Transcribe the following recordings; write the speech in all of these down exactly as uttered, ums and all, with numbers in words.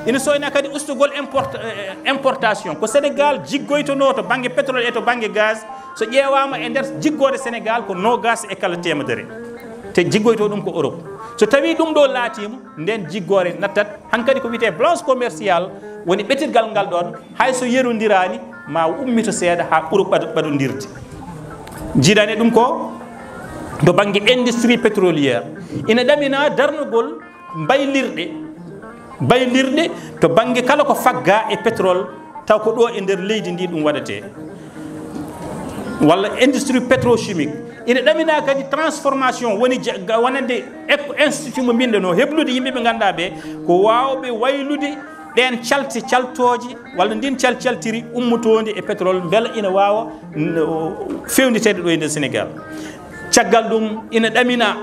Ina soyna kadi ustugol import-, eh, importation. Ko Sénégal jiggoytonoo to bannge pétrole e to bannge gaz, so ƴeewaama e nder jiggoore Sénégal ko noogaas e kala teemedere. Te jiggoytoo ɗum ko Europe. So tawii ɗum ɗo laatiima, nden jiggoore nattat. Hankadi ko wiyetee balance commerciale woni ɓetirgal ngal ɗoon, hay so yerondiraani, ma ummito seeɗa haa ɓura ɓad-, ɓadondirde. Jiidaani ɗum ko to bannge industrie pétrolière. Ina ɗamina darnugol mbaylirɗe, mbaylirɗe to bannge kala ko fagga e pétrole, taw ko ɗo e nder leydi ndi ɗum waɗetee. Walla industrie pétrochimique. Ina ɗamina kadi transformation, woni ja-, ga-, wonande ek-, institut mo mbinɗen o, heblude yimɓe ɓe ngannduɗaa ɓe ko waawɓe waylude ɗeen calte caltooje, walla ndin cal caltiri ummotoondi e pétrole, mbela ina waawa n-, o, fewndeteede ɗo e nder Sénégal. Caggal ɗum, ina ɗamina,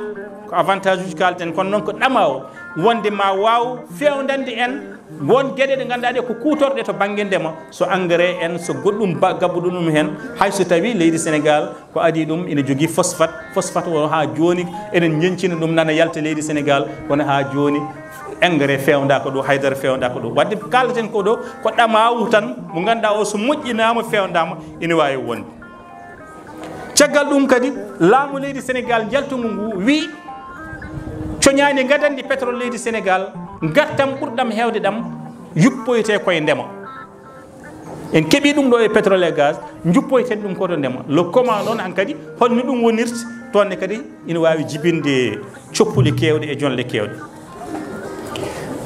ko avantage uji kaalten, kono noon ko ɗama o, wonde ma waaw fewndande en won geɗe ɗe ngannduɗaa ɗe ko kuutorɗe to bannge ndema, so engrais en, so goɗɗum ba-, gabbuɗo ɗum heen, hay so tawii leydi Sénégal ko adii ɗum ina jogii phosphate. Phosphate o haa jooni eɗen ñeñcina ɗum nana yalta leydi Sénégal, kono haa jooni engrais fewndaaka ɗo, haydara fewndaaka ɗo. Wadde kaalten ko ɗo, ko ɗamawu tan mo ngannduɗaa o so moƴƴinaama, fewndaama, ina waawi wonde. Caggal ɗum kadi, laamu leydi Sénégal njaltungu ngu wii, coñaani ngadandi pétrole leydi Sénégal, ngartam ɓurɗam heewde ɗam yuppoytee koye ndema. En keɓii ɗum ɗo e pétrole et gaz, njuppoyten ɗum ko to ndema. Le comment noon hankadi, holno ɗum wonirta, toon ne kadi ina waawi jibinde coppuli keewɗe e jonle keewɗe.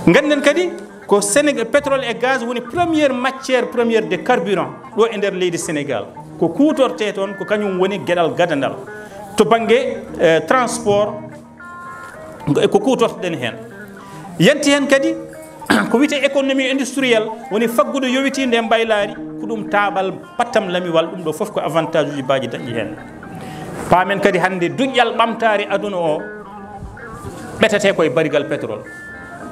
Ngannden kadi ko Sénégal, pétrole et gaz woni première matière première de carburant ɗo e nder leydi Sénégal. Ko kuutortee toon, ko kañum woni geɗal gadandal. To bannge, eh, transport, ko kuutortoɗen heen. Yanti heen kadi ko wiyetee économie industrielle, woni faggudu yowitiinde e mbaylaari, ko ɗum taaɓal pattam lamiwal, ɗum ɗo fof ko avantage uji baaji dañɗi heen. Paamen kadi hannde duƴƴal ɓamtaare aduna o ɓetatee koye barigal pétrole.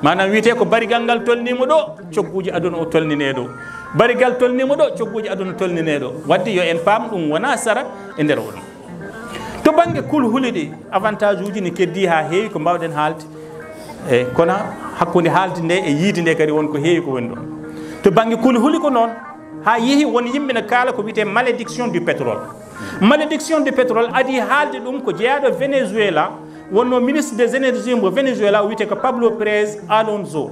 Maanaam wiyetee ko barigal ngal tolniima ɗo, cogguuji aduna o tolninee ɗo. Barigal tolniima ɗo, cogguuji aduna tolninee ɗo. Wadde yo en paam ɗum wonaa sara e nder o ɗum. To bannge kulhuli ɗi, avantage uji ne keddii haa heewi ko mbaawɗen haalde. E kono hakkunde haalde nde e yiide nde kadi won ko heewi ko woni ɗon. To bannge kulhuli ko noon, haa yehi won yimɓe ne kaala ko wiyetee malédiction du pétrole. Malédiction du pétrole adii haalde ɗum ko jeyaaɗo Venezuela, wonnoo ministre des énergies mo Venezuela, o wiyetee ko Pablo Pérez Alonso.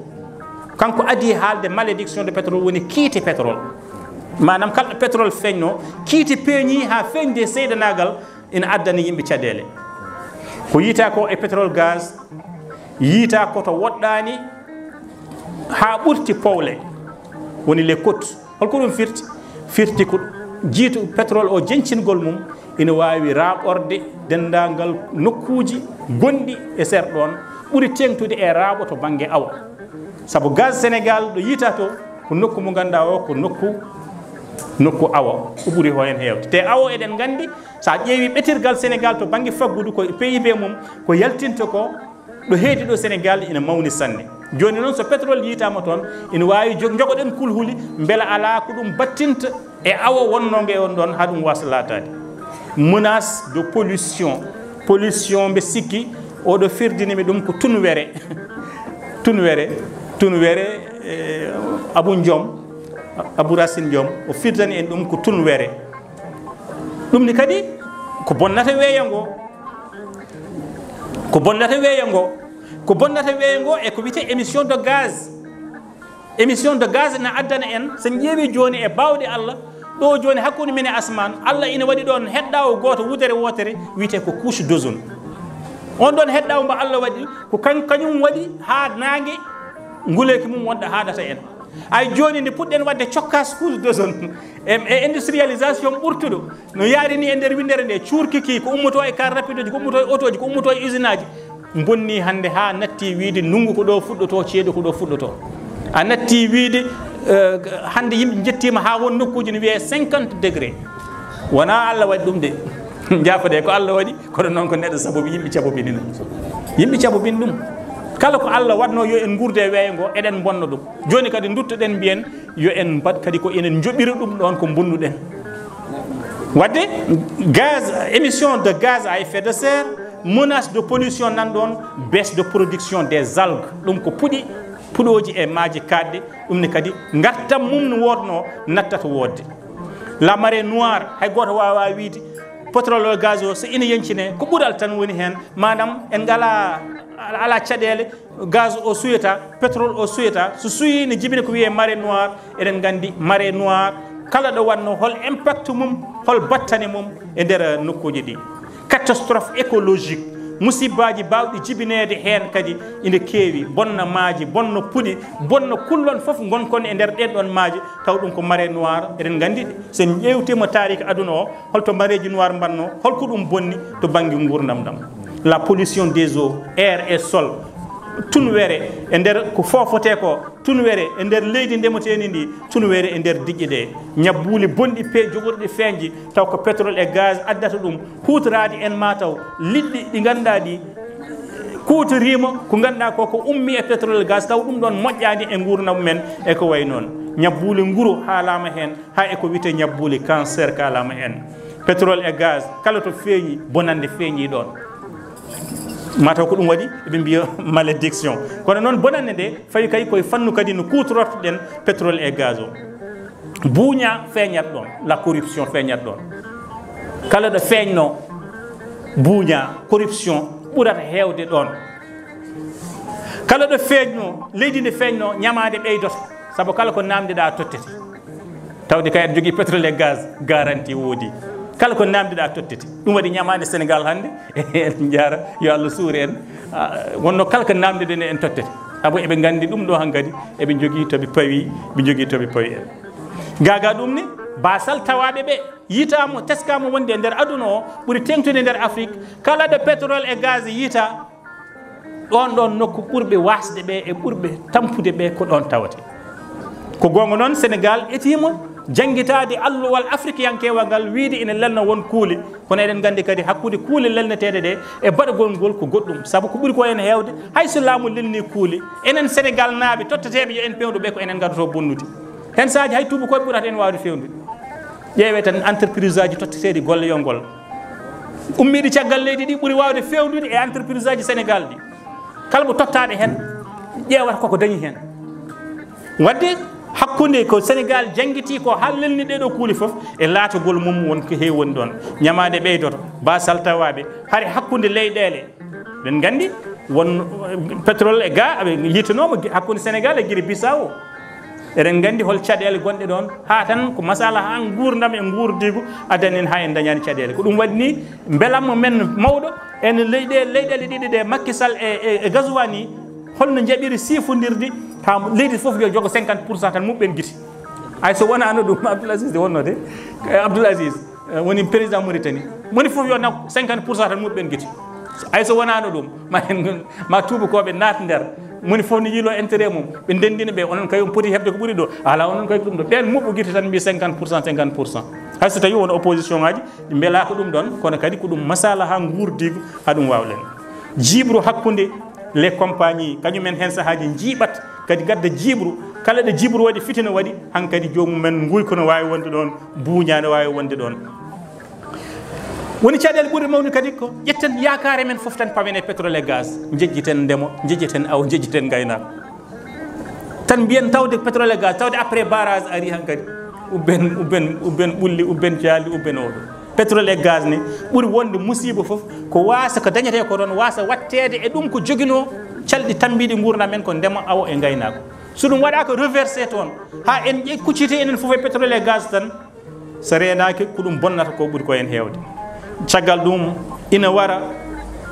Kanko adii haalde malédiction du pétrole, woni kiite pétrole. Maanaam kala ɗo pétrole feeñnoo, kiite peeñii haa feeñde seyɗanaagal, ina addana yimɓe caɗeele. Ko yiytaa ko e pétrole gaz, yiytaa ko to woɗɗaani haa ɓurti powle, woni les côtes. Holko ɗum firti? Firti ko jiitu pétrole o, jeñcingol mum ina waawi raaɓorde denndaangal nokkuuji gonɗi e seer ɗoon, ɓuri teeŋtude e raaɓo to bannge awa. Sabu gaz Sénégal ɗo yiytaa to, ko nokku mo ngannduɗaa o, ko nokku, nokku awa, ko ɓuri o heen heewde. Te awa eɗen nganndi, so a ƴeewi ɓetirgal Sénégal to bannge faggudu, ko P I B mum, ko yaltinta ko, ɗo heedi ɗo Sénégal ina mawni sanne. Jooni noon, so pétrole yiytaama toon, ina waawi jo-, njogoɗen kulhuli, mbela alaa ko ɗum battinta e awa wonnongo e on ɗoon, haa ɗum waasa laataade. Menace de pollution. Pollution, mbe sikki oɗo firdini mi ɗum ko tunwere. Tunwere, tunwere, eh, Abu Njom, Abu Racine Njom, o firdani en ɗum ko tunwere. Ɗum ni kadi ko bonnata weeyo ngo. Ko bonnata weeyo ngo. Ko bonnata weeyo ngo e ko wiyetee émission de gaz. Émission de gaz ina addana en, so en ƴeewi jooni e baawɗe Allah, ɗo jooni hakkunde men e asmaan, Allah ina waɗi ɗoon heɗɗaawo gooto, wudere wootere, wiyetee ko couche d'ozone. On ɗoon heɗɗaawo mbo Allah waɗi, ko kañ-, kañum waɗi haa naange nguleeki mum wonɗo haadata en. Ay jooni nde puɗɗen waɗde cokkaas couche d'ozone, e, e industrialisation ɓurtuɗo, no yaari ni e nder winndere nde, cuurki ki, ko ummotoo e car rapide uji, ko ummotoo e otooji, ko ummotoo e usine aji, bonni hannde haa natti wiyde ndunngu ko ɗo fuɗɗotoo, ceeɗu ko ɗo fuɗɗotoo. A natti wiyde, eh, hannde yimɓe njettiima haa won nokkuuji no wiyee cinquante degré. Wonaa Allah waɗi ɗum de. Njaafodee, ko Allah waɗi, kono noon ko neɗɗo sababu, yimɓe cabobini ɗum. Yimɓe cabobini ɗum. Kala ko Allah waɗnoo yo en nguurdu e weeyo ngo, eɗen mbonna ɗum. Jooni kadi nduttoɗen mbiyen yo en mbaɗ kadi ko enen njoɓira ɗum ɗoon ko mbonnuɗen. Wadde gaz, émission de gaz à effet de serre, menace de pollution nan ɗoon, baisse de production des algues. Ɗum ko puɗi puɗooji e maaje kaaɗɗe, ɗum ne kadi ngartam mum no wootnoo nattata woodde. La marée noire, hay gooto waawaa wiide pétrole o, gaz o, so ina yeñcine, ko ɓural tan woni heen. Maanaam en ngalaa, alaa caɗeele, gaz o suyata, pétrole o suyata, so suyii ne jibina ko wiyee marée noire. Eɗen nganndi marée noire, kala ɗo waɗnoo, hol impact mum, hol battane mum e nder nokkuuji ɗi. Catastrophe écologique, musibbaaji baawɗi jibineede heen kadi ina keewi, bonna maaji, bonna puɗi, bonna kullon fof ngonkon e nder ɗeen ɗoon maaji, taw ɗum ko marée noire. Eɗen nganndi, so en ƴeewtiima taariik aduna o, holto mareeji noire mbannoo, holko ɗum bonni to bannge nguurndam ɗam. La pollution des eaux, air et sol, tunwere e nder ko foofotee ko, tunwere e nder leydi ndemateendi ndi, tunwere e nder diƴƴe ɗe, ñabbuuli bonɗi pe jogorɗi feeñji, taw ko pétrole e gaz addata ɗum, huutoraade en ma taw liɗɗi ɗi ngannduɗaa ɗi kuutoriima, ko ngannduɗaa ko, ko ummi e pétrole e gaz, taw ɗum ɗoon moƴƴaani e nguurndam men e ko wayi noon. Ñabbuuli nguru haalaama heen, haa e ko wiyetee ñabbuuli cancer kaalaama en. Pétrole e gaz, kala to feeñi, bonannde feeñi ɗoon. Mataw ko ɗum waɗi eɓe mbiya malédiction. Kono noon, bonannde nde fawi kay koye fannu kadi no kuutorortoɗen pétrole e gaz o. Buuña feeñat ɗoon, la corruption feeñat ɗoon. Kala ɗo feeñno buuña, corruption ɓurata heewde ɗoon. Kala ɗo feeñno, leydi ndi feeñno, ñamaande ɓeydoto. Sabu kala ko naamndiɗaa tottete. Tawde kay aɗa jogii pétrole e gaz, garanti woodi. Kala ko naamndiɗaa tottete. Ɗum waɗi ñamaande Sénégal hannde, en njaara, yo Allah suur en. Ah, wonno kala ko naamndiɗen en tottete. Sabu eɓe nganndi ɗum ɗo hankadi, eɓe njogii to ɓe pawi, ɓe njogii to ɓe pawi en. Gaagaa ɗum ni, baasal tawaaɓe ɓe, yitaama, teskaama wonde e nder aduna o, ɓuri teeŋtude e nder Afrik. Kala ɗo pétrole e gaz yita, ɗoon ɗoon nokku ɓurɓe waasde ɓe e ɓurɓe tampude ɓe ko ɗoon tawate. Ko goonga noon, Sénégal etiima janngitaade alluwal afrikiyankeewal ngal, wiyde ina lelna won kuule. Kono eɗen nganndi kadi hakkunde kuule lelneteeɗe ɗe e baɗagol ngol ko goɗɗum. Sabu ko ɓuri ko en heewde, hay so laamu lelnii kuule, enen Sénégal naaɓe totteteeɓe yo en peewnu ɓe, ko enen ngadotoo bonnude. Heen sahaaji hay tuubakooɓe ɓurata en waawde feewnude. Ƴeewee tan entreprise aji totteteeɗi golle yo ngol. Ummiiɗi caggal leydi ɗi ɓuri waawde feewnude e entreprise aji Sénégal ɗi. Kala mo tottaaɗo heen, ƴeewata koko dañi heen. Waɗde hakkunde ko Sénégal janngitii ko haa lelni ɗee ɗoo kuule fof, e laatagol mum won ko heewi woni ɗoon. Ñamaande ɓeydoto, baasal tawaaɓe, hari hakkunde leyɗeele. Eɗen nganndi won, eh, pétrole e ga, aɓe yiitanooma gi-, hakkunde Sénégal e Guinée Bissau. Eɗen nganndi hol caɗeele gonɗe ɗoon, haa tan ko masala haa nguurndam e nguurdiigu addani en haa en ndañaani caɗeele. Ko ɗum waɗi ni mbelamma men mawɗo en leyɗe-, leyɗeele ɗiɗi ɗe, Macky Sall e, e, e Gazouani, holno njaɓiri siifondirde haa leydi fof yo jogo cinquante pour cent tan muɓɓen gite. Hay so wonaano ɗum, Abdoul Aziz de wonno de, eh, Abdoul Aziz, eh, woni président Mauritanie. Moni fof yo naw cinquante pour cent tan muɓɓen gite. Hay so wonaano ɗum, ma en, ma tuubakooɓe naat nder. Moni fof ne yiilo intérêt mum. Ɓe ndenndina ɓe, onon kay on poti heɓde ko ɓuri ɗo. Alaa, onon kay ko ɗum ɗo. Ɓeen muɓɓo gite tan mbi cinquante pour cent, cinquante pour cent. Hay so tawi won opposition aji, ɗi mbelaaka ɗum ɗoon, kono kadi ko ɗum masala haa nguurdiigu, haa ɗum waawlen. Jiiɓru hakkunde les compagnies, kañum en heen sahaaji njiiɓat, kadi gadda jiiɓru. Kala ɗo jiiɓru waɗi, fitina waɗi, hankadi joomum en nguyka no waawi wonde ɗoon, buuña no waawi wonde ɗoon. Woni caɗeele ɓurɗe mawnude kadi ko ƴetten yaakaare men fof tan pawen e pétrole et gaz, njejjiten ndemo, njejjiten awo, njejjiten ngaynaako. Tan mbiyen tawde pétrole et gaz, tawde après barrage ari hankadi, ubben, ubben, ubben ɓulli, ubben caali, ubben oɗo. Pétrole et gaz ne ɓuri wonde musiiba fof, ko waasa ko dañetee ko ɗoon, waasa waɗteede e ɗum ko joginoo calɗi tammbiiɗi nguurndam men, ko ndema, awo e ngaynaako. So ɗum waɗaaka reversé toon, haa en ƴe-, kucciti enen fof e pétrole et gaz tan, so reenaaki, ko ɗum bonnata ko ɓuri ko en heewde. Caggal ɗum, ina wara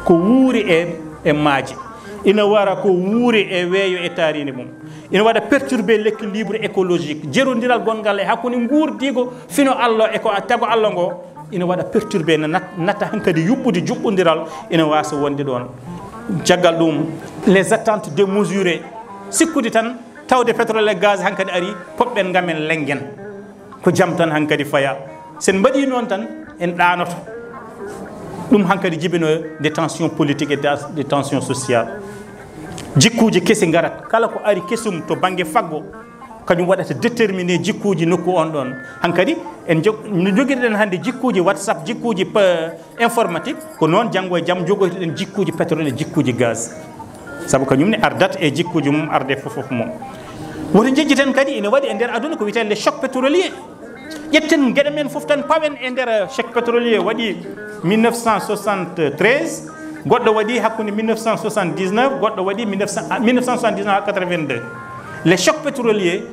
ko wuuri e, e maaje, ina wara ko wuuri e weeyo e taariindi mum, ina waɗa perturbé l'équilibre écologique, jerondiral gonngal e hakkunde nguurdiigo fino Allah e ko a-, tago Allah ngo, ina waɗa perturbé, na nat-, natta hankadi yuɓɓude juɓɓondiral, ina waasa wonde ɗoon. Caggal ɗum, les attentes démesurées, sikkude tan tawde pétrole et gaz hankadi ari, poɗɗen ngamen lenngen. Ko jam tan hankadi faya. So en mbaɗii noon tan, en ɗaanoto. Ɗum hankadi jibinoyo des tensions politiques et des tensions sociales. Jikkuuji kesi ngarat. Kala ko ari kesum to bannge faggo, kañum waɗata déterminé jikkuuji nokku on ɗoon. Hankadi en jog-, no njogirɗen hannde jikkuuji WhatsApp, jikkuuji pe-, informatique, ko noon janngo e jam njogoytoɗen jikkuuji pétrole e jikkuuji gaz. Sabu kañum ne ardat e jikkuuji mum, arde fof fof mum. Woto njejjiten kadi ene waɗi e nder aduna ko wiyetee les chocs pétroliers. Ƴetten geɗe men fof tan pawen e nder choc pétrolier waɗi mille neuf cent soixante-treize, goɗɗo waɗi hakkunde mille neuf cent soixante-dix-neuf, goɗɗo waɗi mille neuf cents, ah, mille neuf cent soixante-dix-neuf à quatre-vingt-deux. Les chocs pétroliers,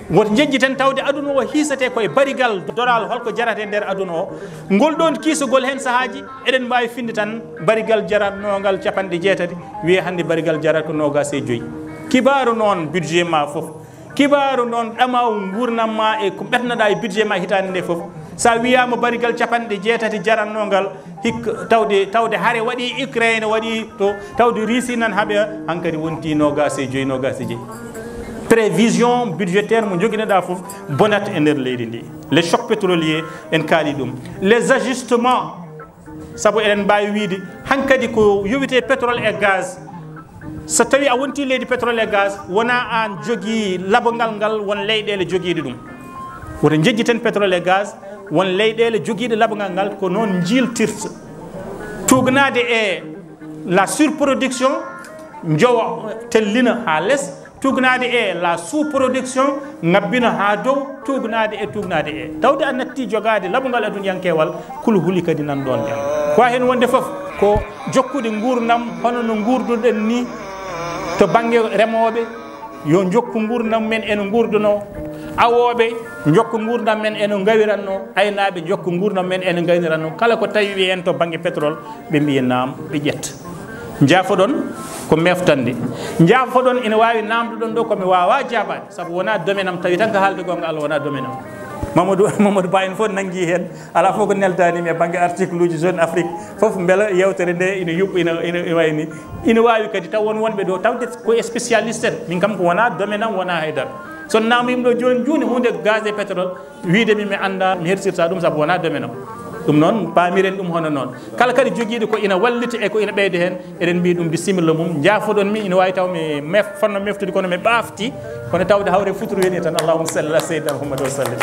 woto njejjiten tawde aduna o hiisatee ko e barigal doral holko jarata e nder aduna o. Ngol ɗoon kiisagol heen sahaaji, eɗen mbaawi finde tan barigal jaratnongal capanɗe jeetati, wiyee hannde barigal jarata ko noogaas e joyi. Kibaaru noon budget ma fof, kibaaru noon ɗamaw nguurnam ma e ko ɓetnoɗaa e budget ma hitaande nde fof, so a wiyaama barigal capanɗe jeetati jarannongal, hikka tawde, tawde hare waɗi Ukraine, waɗi to, tawde Russie nan haɓe, hankadi wonti noogaas e joyi, noogaas e joyi. Prévision budgétaire mo njoginoɗaa fof bonat e nder leydi ndi. Les chocs pétroliers, en kaali ɗum. Les ajustements, sabu eɗen mbaawi wiyde hankadi ko yowitee pétrole et gaz. So tawi a wonti leydi pétrole et gaz, wona aan jogii labangal ngal, won leyɗeele jogiiɗe ɗum. Woto njejjiten pétrole et gaz, won leyɗeele jogiiɗe labangal ngal, ko noon njiiltirta. Tuugnaade e la surproduction, njowa tellina haa les, tuugnaade e la sous-production, ngabbina haa dow, tuugnaade e, tuugnaade e. Tawde a natti jogaade labangal aduniyankeewal, kulu huli kadi nan ɗoon jam. Ko heen wonde fof, ko jokkude nguurndam hono no nguurduɗen ni to bannge remooɓe, yo njokku nguurndam men eno nguurdunoo, awooɓe njokku nguurndam men eno ngawiratnoo, aynaaɓe njokku nguurndam men eno ngayniratnoo. Kala ko tawi en to bannge pétrole, ɓe mbiya naam, ɓe ƴetta. Njaafoɗon ko meeftande. Njaafoɗon ina waawi naamndoɗon ɗo ko mi waawaa jaabaade, sabu wonaa domaine am tawi tan ko haalde goonga Allah wonaa domaine am. Mamadou, Mamadou Ba en fof nanngi heen, alaa fof ko neldaani mi e bannge article uji Jeune Afrique, fof mbela yeewtere nde ina yuɓɓa, ina, ina, ina wayi ni. Ina waawi kadi taw won wonɓe ɗo, tawde ko e spécialiste en, min kam ko wonaa domaine am, wonaa haydara. So naamndiima ɗo jooni jooni huunde gaz e pétrole, wiyde mi, mi anndaa, mi hersirta ɗum sabu wonaa domaine am. Ɗum noon, paamiren ɗum hono noon. Kala kadi jogiiɗo ko ina wallita e ko ina ɓeyda heen, eɗen mbiya ɗum bisimilla mum. Njaafoɗon mi, ina waawi taw mi mef-, fotno meftude, kono mi ɓaafti, kono tawde hawre futuro woni tan. Allahumma salli ala sayyidina Muhammad wa sallim.